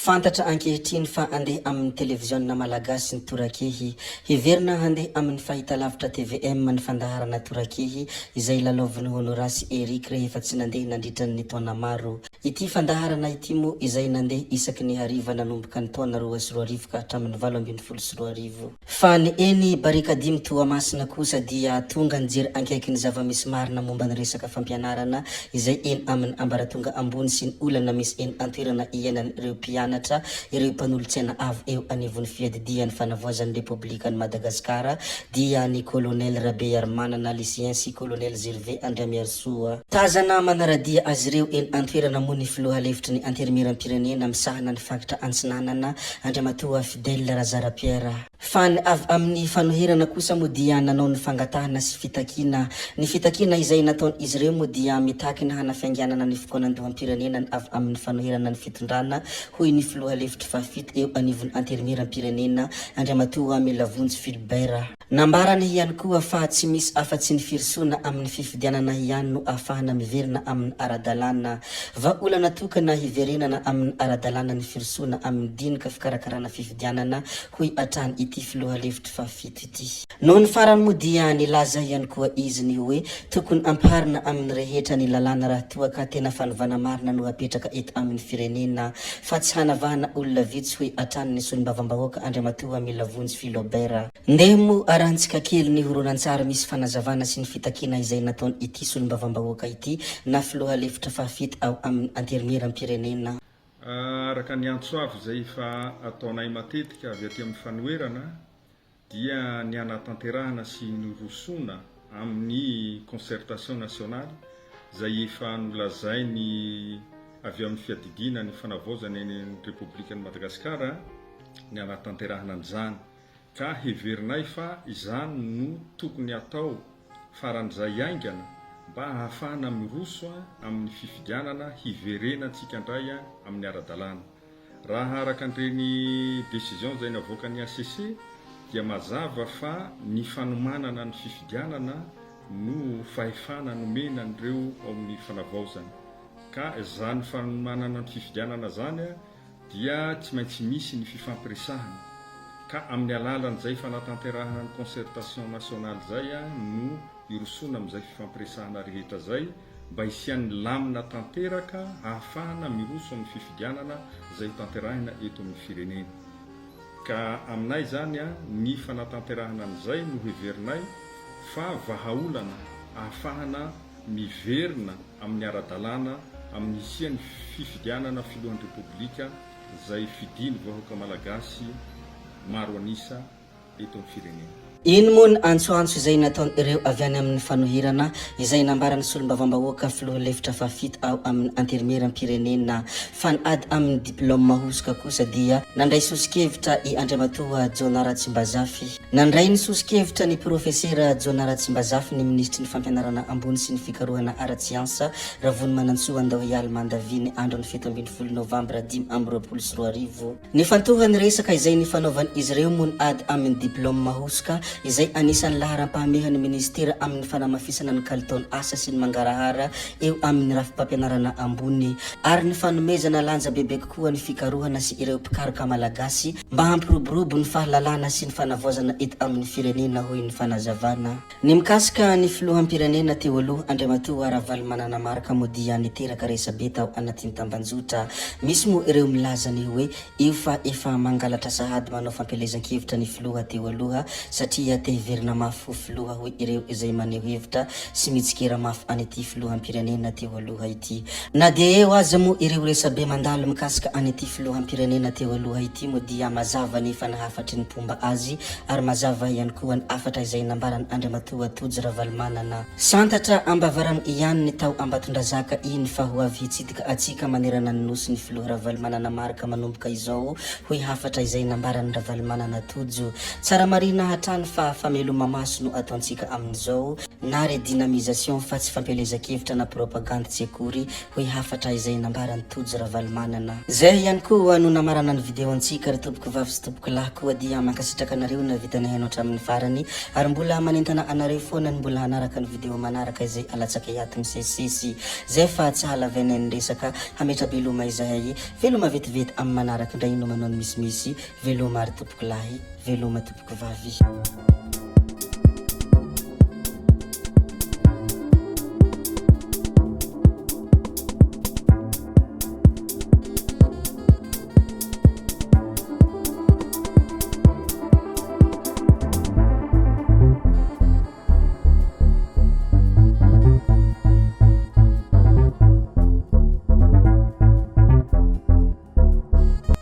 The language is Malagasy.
Fantatra ankehitriny fa andeha amin'ny televiziona malagasy ny Torakehy. Heverina handeha amin'ny fahitalavitra tvm ny fandaharana Torakehy izay lalaovin'i Honorat sy Eric rehefa tsy nandeha nandritra ny taona maro. Ity fandaharana ity moa izay nandeha isaky ny hariva nanomboka ny taona 2002 ka hatramin'ny 2018. Fa ny eny Barikadimy Toamasina kosa dia tonga nijery ankaiky ny zava-misy marina momba ny resaka fampianarana izay eny amin'ny ambaratonga ambony sy ny olana misy eny an-toerana iainan'ireo mpianatra ireo mpanolotsaina avo eo anivon'ny fiadidian'ny fanavoazan'ny Repoblikan'i Madagasikara dia ny Colonel Rabearimanana Lucien sy Colonel Gervais Andriamiarisoa. Tazana manara-dia azy ireo eny an-toerana moa ny filoha lefitry ny Antenimierampirenena misahana ny faritra Antsinanana, Andriamatoa Fidèle Razara Pierre. Fa ny avy amin'ny fanoherana kosa moa dia nanao ny fangatahana sy fitakiana. Ny fitakiana izay nataon'izy ireo moa dia mitaky ny hanafianganana ny fikaonandoham-pirenena ny avy amin'ny fanoherana ny fitondrana, hoy ny filoha lefitry fahafito eo anivon'ny Antenimierampirenena, Andriamatoa Milavonjy Philbert. Nambarany ihany koa fa tsy misy afa-tsy ny firosoana amin'ny fifidianana ihany no ahafahana miverina amin'ny ara-dalàna. Vahaolana tokana hiverenana amin'ny ara-dalàna ny firosoana amin'ny dinika fikarakarana fifidianana, hoy hatrany ity filoha lefitry fahafito ity. Noho ny farany moa dia nilaza ihany koa izy ny hoe tokony ampiharina amin'ny rehetra ny lalàna raha toa ka tena fanovana marina no hapetraka eto amin'ny firenena fa tsy hanavahana olona vitsy, hoy hatrany ny solombavambahoaka Andriamatoa Milavonjy Philobert. Ndeha moa arahantsika kely ny horonantsary misy fanazavana sy ny fitakiana izay nataon ity solombavambahoaka ity na filoha lefitra fahafito ao amin'ny anterimieram-pirenena. Araka ny antso avo izay efa ataonay matetika avy aty amin'ny fanoherana dia ny hanatanterahana sy nirosoana amin'ny concertation nationale izay efa nolazainy avy amin'ny fiadidiana ny fanavaozana eny Repoblikan'i Madagasikara ny hanatanterahana an'izany. Ka heverinay fa izany no tokony hatao faran'izay haingana mba hahafahana miroso amin'ny fifidianana hiverenantsika indray amin'ny ara-dalàna. Raha araka an'ireny décision izay navoakan'ny HCC dia mazava fa ny fanomanana ny fifidianana no fahefana nomena an'ireo ao amin'ny fanavaozana. Ka izany fanomanana ny fifidianana izany dia tsy maintsy misy ny fifampiresahana, ka amin'ny alalan'izay fanatanterahana ny concertation nationale izay no hirosoana amin'izay fifampiresahana rehetra izay mba hisian'ny lamina tanteraka hahafahana miroso amin'ny fifidianana izay hotanterahina eto amin'ny firenena. Ka aminay izany ny fanatanterahana an'izay no heverinay fa vahaolana ahafahana miverina amin'ny ara-dalàna amin'ny hisian'ny fifidianana filohan'ny Repoblika izay fidin'ny vahoaka Malagasy maro an'isa eto amin'ny firenena. Iny moa ny antsoantso izay nataon'ireo avy any amin'ny fanoherana izay nambaran'ny solombavambahoaka filoha lefitra fahafito ao amin'ny anterimieram-pirenena fa ny ady amin'ny diplaoma hosoka kosa dia nandray soso-kevitra i Andriamatoa Jonah Ratsimbazafy. Nandray ny soso-kevitra ny Profesera Jonah Ratsimbazafy ny Minisitry ny Fampianarana Ambony sy ny Fikarohana Ara-tsiansa, Ravonimanantsoa Andaohialy Mandavia ny andron'ny 17 novambra 2025. Nifantohan'ny resaka izay nifanaovan'izy ireo moa ny ady amin'ny diplaoma hosoka izay anisan'ny laharam-pahamehan'ny minisitera amin'ny fanamafisana ny kalitaon'ny asa sy ny mangarahara eo amin'ny rafi-pampianarana ambony ary ny fanomezana lanja bebe kokoa ny fikarohana sy ireo mpikaroka malagasy Mba hampiroborobo ny fahalalana sy ny fanavaozana eto amin'ny firenena, hoy ny fanazavana. Ny mikasika ny filoham-pirenena teo aloha, Andriamatoa Ravalomanana Marc moa dia niteraka resabe tao anatin'ny tambanjotra. Misy moa ireo milaza ny hoe io fa efa mangalatra sahady manao fampielezan-kevitra ny filoha teo aloha satria te hiverina mafy ho filoha hoy ireo izay maneho hevitra sy mitsikera mafy an'ity filoham-pirenena teo aloha ity. Na dia eo aza moa ireo resabe mandalo mikasika an'ity filoham-pirenena teo aloha ity moa dia mazava ny fanahafatry ny mpomba azy ary mazava ihany koa ny hafatra izay nambaran' Andriamatoa Tojo Ravalomanana. Santatra ambavarano ihany ny tao Ambatondrazaka iny fa ho avy hitsidika atsika manerana ny Nosy ny filoha Ravalomanana Marc manomboka izao hoy hafatra izay nambaran'i Ravalomanana Tojo. Tsara marihina hatrany. fa fameloma-maso no ataontsika amin'izao na redynamisation fa tsy fampielezan-kevitra na propagandy tsy akory hoy hafatra izay nambaran'i Tojo Ravalomanana. Zay ihany koa no namarana ny video antsika ry tompoko vavy sy tompoko lahy koa dia mankasitraka anareo nahavita nihaino hatramin'ny farany ary mbola manentana anareo foana ny mbola hanaraka ny video manaraka izay alatsakay ato misesisesy zay fa tsy halavainay ny resaka hametra-beloma izahay veloma vetivety amin'ny manaraka indray no manao ny misimisy veloma ry tompoko lahy veloma tompoko vavy.